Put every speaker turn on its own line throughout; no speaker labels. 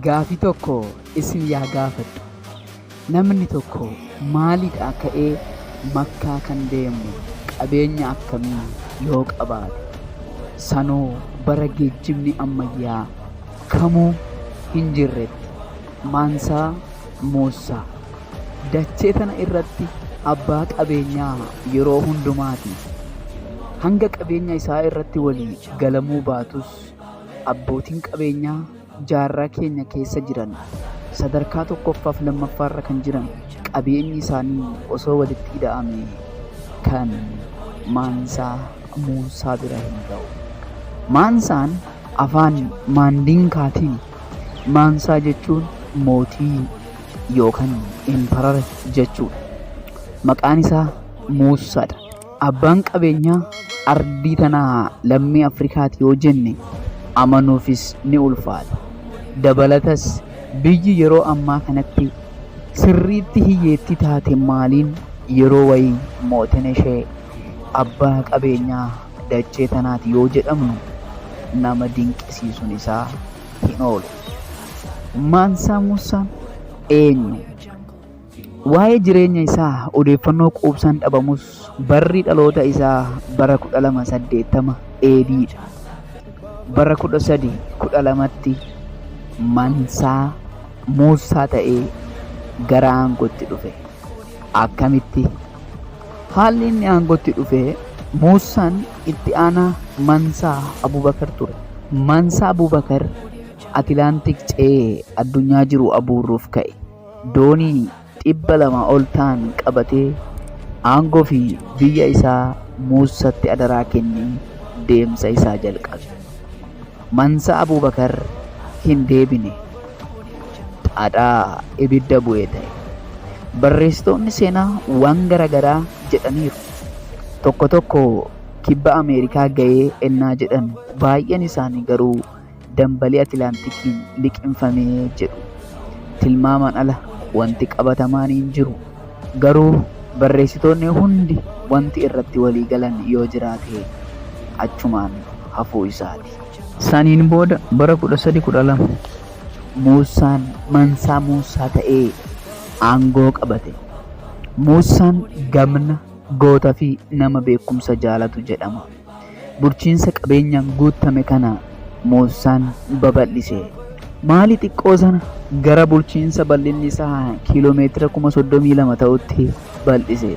Gaafii tokko isin yaa gaafadhu. Namni tokko maaliidhaa ka'ee Makkaa kan deemu qabeenya akkamii yoo qabaate? Sanuu bara geejjibni ammayyaa kamuu hin jirretti. Maansaa Muussaa. Dachee tana irratti abbaa qabeenyaa yeroo hundumaati. Hanga qabeenya isaa irratti walii galamuu baatus abbootiin qabeenyaa jaarraa keenya keessa jiran sadarkaa tokkoffaaf lammaffaarra kan jiran qabeenyi isaanii osoo walitti ida'amee kan Maansaa Muusaa bira hin ga'u. Maansaan afaan Maandinkaatiin Maansaa jechuun mootii yookaan emperor jechuudha. Maqaan isaa Muussaadha. Abbaan qabeenyaa ardii tanaa lammii Afrikaati yoo jenne amanuufis ni ulfaata. Dabalatas biyyi yeroo ammaa kanatti sirriitti hiyyeettii taate Maaliin yeroo wayii mootin ishee abbaa qabeenyaa dachee tanaati yoo jedhamnu nama dinqisiisuun isaa hin oolu. Maansaa Muussaan eenyu? Waa'ee jireenya isaa odeeffannoo quubsaan dhabamus barri dhaloota isaa bara 1280 AD dha. Bara 1312tti Mansaa Muussaa ta'ee gara aangootti dhufe. Akkamitti? Haalli inni aangootti dhufe Muussaan itti aanaa Mansaa Abubakar ture. Mansaa Abubakar Atilaantik ce'ee addunyaa jiru abuurruuf ka'e. Doonii 200 ol ta'an qabatee aangoo fi biyya isaa Muussatti adaraa kennee deemsa isaa jalqabe. Mansaa Abubakar hin deebine. Xaxaa ibidda bu'e ta'e. Barreessitoonni seenaa waan garagaraa jedhaniiru. Tokko tokko kibba Ameerikaa ga'ee ennaa jedhan baay'een isaanii garuu dambalii Atilaantikiin liqimfame jedhu. Tilmaamaan ala wanti qabatamaan hin jiru. Garuu barreessitoonni hundi wanti irratti walii galan yoo jiraate achumaan hafuu isaati. Saniin booda bara 1312 Muussaan Mansaa Muussaa ta'ee aangoo qabate. Muussaan gamna, goota fi nama beekumsa jaalatu jedhama. Bulchiinsa qabeenyaan guuttame kana Muussaan babal'ise. Maalii xiqqoo sana gara bulchiinsa bal'inni isaa kiiloomeetira 32,000 ta'utti bal'ise.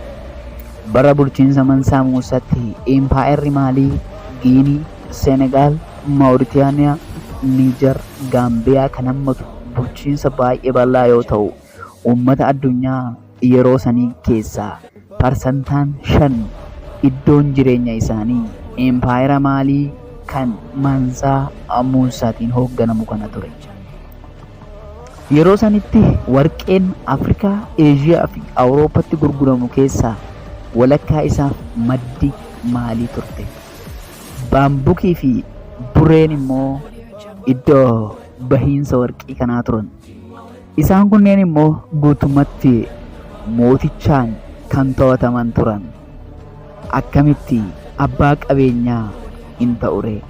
Bara bulchiinsa Mansaa Muussatti impaayerri Maalii, Giinii, Senegaal, Maawuritaaniyaa, Niijar, Gaambiyaa kan hammatu bulchiinsa baay'ee bal'aa yoo ta'u, uummata addunyaa yeroo sanii keessaa parsantaan 5 iddoon jireenya isaanii Impaayera Maalii kan Mansaa Muussaatiin hoogganamu kana ture. Yeroo sanitti warqeen Afrikaa, Eeshiyaa fi Awurooppatti gurguramu keessaa walakkaa isaaf maddi Maalii turte. Baambukii fi Bureen immoo iddoo bahiinsa warqii kanaa turan. Isaan kunneen immoo guutummatti mootichaan kan to'ataman turan. Akkamitti abbaa qabeenyaa hin ta'uree?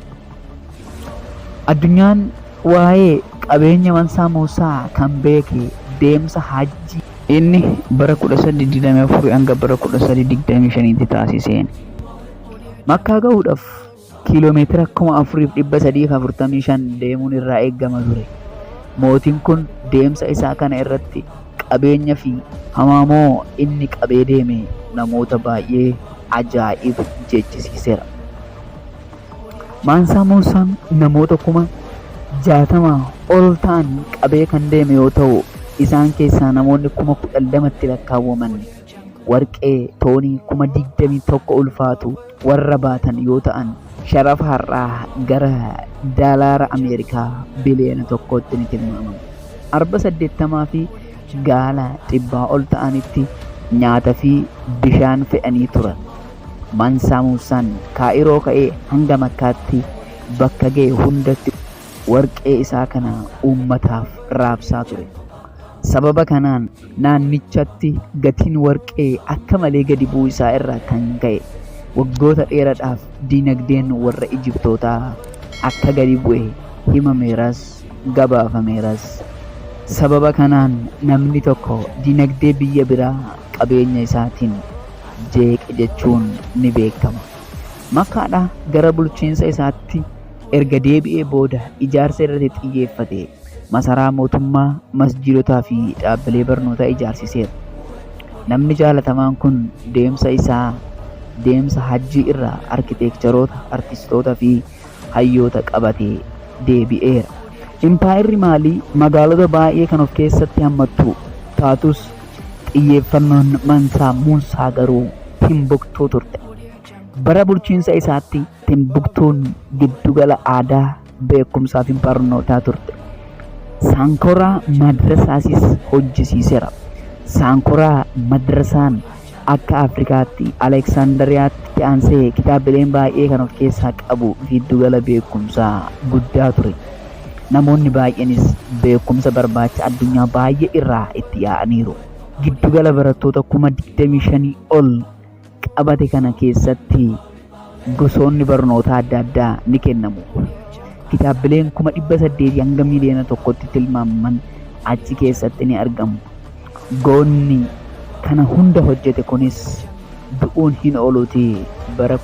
Addunyaan waa'ee qabeenya Mansaa Muusaa kan beeke deemsa Hajjii inni bara 1324 hanga bara 1325tti taasiseen. Makkaa gahuudhaaf kiiloomeetira 4,345 deemuun irraa eegama ture. Mootiin kun deemsa isaa kana irratti qabeenya fi hamaamoo inni qabee deeme namoota baay'ee ajaa'ib jechisiiseera. Maansaa Muusaan namoota 60,000 ol ta'an qabee kan deeme yoo ta'u, isaan keessaa namoonni 12,000tti lakkaawwaman warqee toonii 21,000 ulfaatu warra baatan yoo ta'an, sharafa har'aa gara daalaara Ameerikaa biliyoona tokkootti ni tilmaamama. Arba 80 fi gaala dhibbaa ol ta'anitti nyaata fi bishaan fe'anii turan. Mansaa Muussaan Kaa'iroo ka'ee hanga Makkaatti bakka ga'e hundatti warqee isaa kana uummataaf raabsaa ture. Sababa kanaan naannichatti gatiin warqee akka malee gadi bu'uu isaa irraa kan ka'e waggoota dheeradhaaf diinagdeen warra Ijiptootaa akka gadi bu'e himameeras. Gabaafameeras. Sababa kanaan namni tokko dinagdee biyya biraa qabeenya isaatiin jeeqe jechuun ni beekama. Makkaadhaa gara bulchiinsa isaatti erga deebi'ee booda ijaarsa irratti xiyyeeffate. Masaraa mootummaa, masjiidotaa fi dhaabbilee barnootaa ijaarsiseera. Namni jaalatamaan kun deemsa isaa deemsa hajjii irraa arkiteekcharoota, artistoota fi hayyoota qabatee deebi'eera. Impaayerri Maalii magaalota baay'ee kan of keessatti hammattu taatus xiyyeeffannoon Mansaa Muusaa garuu Timbuktuu turte. Bara bulchiinsa isaatti Timbuktuun giddugala aadaa, beekumsaa fi barnootaa turte. Saankoraa Madrasaasis hojjisiiseera. Saankoraa Madrasaan akka Afrikaatti Aleeksaandariyaatti aansee kitaabileen baay'ee kan of keessaa qabu giddugala beekumsaa guddaa ture. Namoonni baay'eenis beekumsa barbaacha addunyaa baay'ee irraa itti yaa'aniiru. Giddugala barattoota 25,000 ol qabate kana keessatti gosoonni barnootaa adda addaa ni kennamu. Kitaabbileen 800,000 hanga 1,000,000tti tilmaamaman achi keessatti ni argamu. Goonni kana hunda hojjete kunis du'uun hin ooluutii bara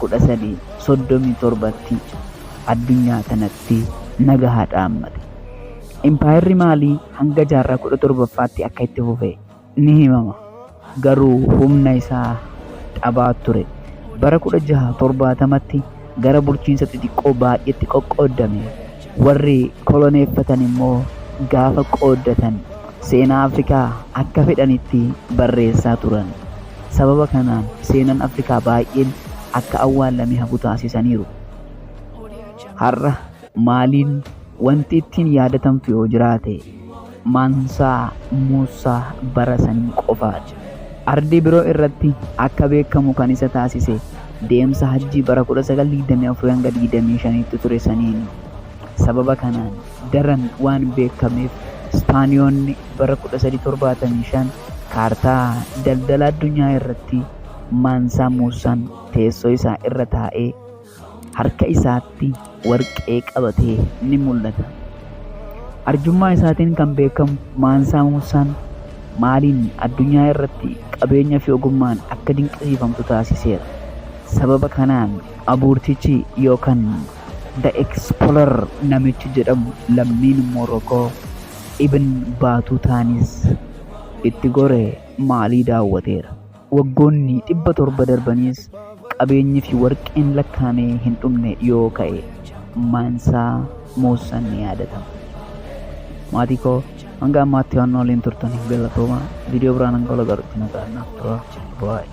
1337tti addunyaa tanatti nagaha dhaammate. Impaayerri Maalii hanga jaarraa 17ffaatti akka itti fufe ni himama. Garuu humna isaa dhabaa ture. Bara 1670tti gara bulchiinsa xixiqqoo baay'eetti qoqqooddame. Warri koloneeffatan immoo gaafa qooddatan seenaa Afrikaa akka fedhanitti barreessaa turan. Sababa kanaan seenaan Afrikaa baay'een akka awwaallamee hafu taasisaniiru. Har'a Maaliin wanti ittiin yaadatamtu yoo jiraate Maansaa Muusaa bara sanii qofaadha. Ardii biroo irratti akka beekamu kan isa taasise deemsa hajjii bara 1924-25tti ture saniini. Sababa kanaan daran waan beekameef Ispaaniyoonni bara 1375 kaartaa daldala addunyaa irratti Maansaa Muusaan teessoo isaa irra taa'ee harka isaatti warqee qabatee ni mul'ata. Arjummaa isaatiin kan beekamu Maansaa Muussaan Maaliin addunyaa irratti qabeenya fi ogummaan akka dinqisiifamtu taasiseera. Sababa kanaan abuurtichi yookan The Explorer namichi jedhamu lammiin Moorokoo Ibn Baatuutaanis itti goree Maalii daawwateera. Waggoonni 700 darbanis qabeenyi fi warqeen lakkaa'amee hin dhumne yoo ka'e Maansaa Muussaan ni yaadatama. Maatii koo hanga ammaatti waan nu waliin turtaniif galatoomaa. Viidiyoo biraan hanga wal agarrutti nagaan naaf turaa. Bye.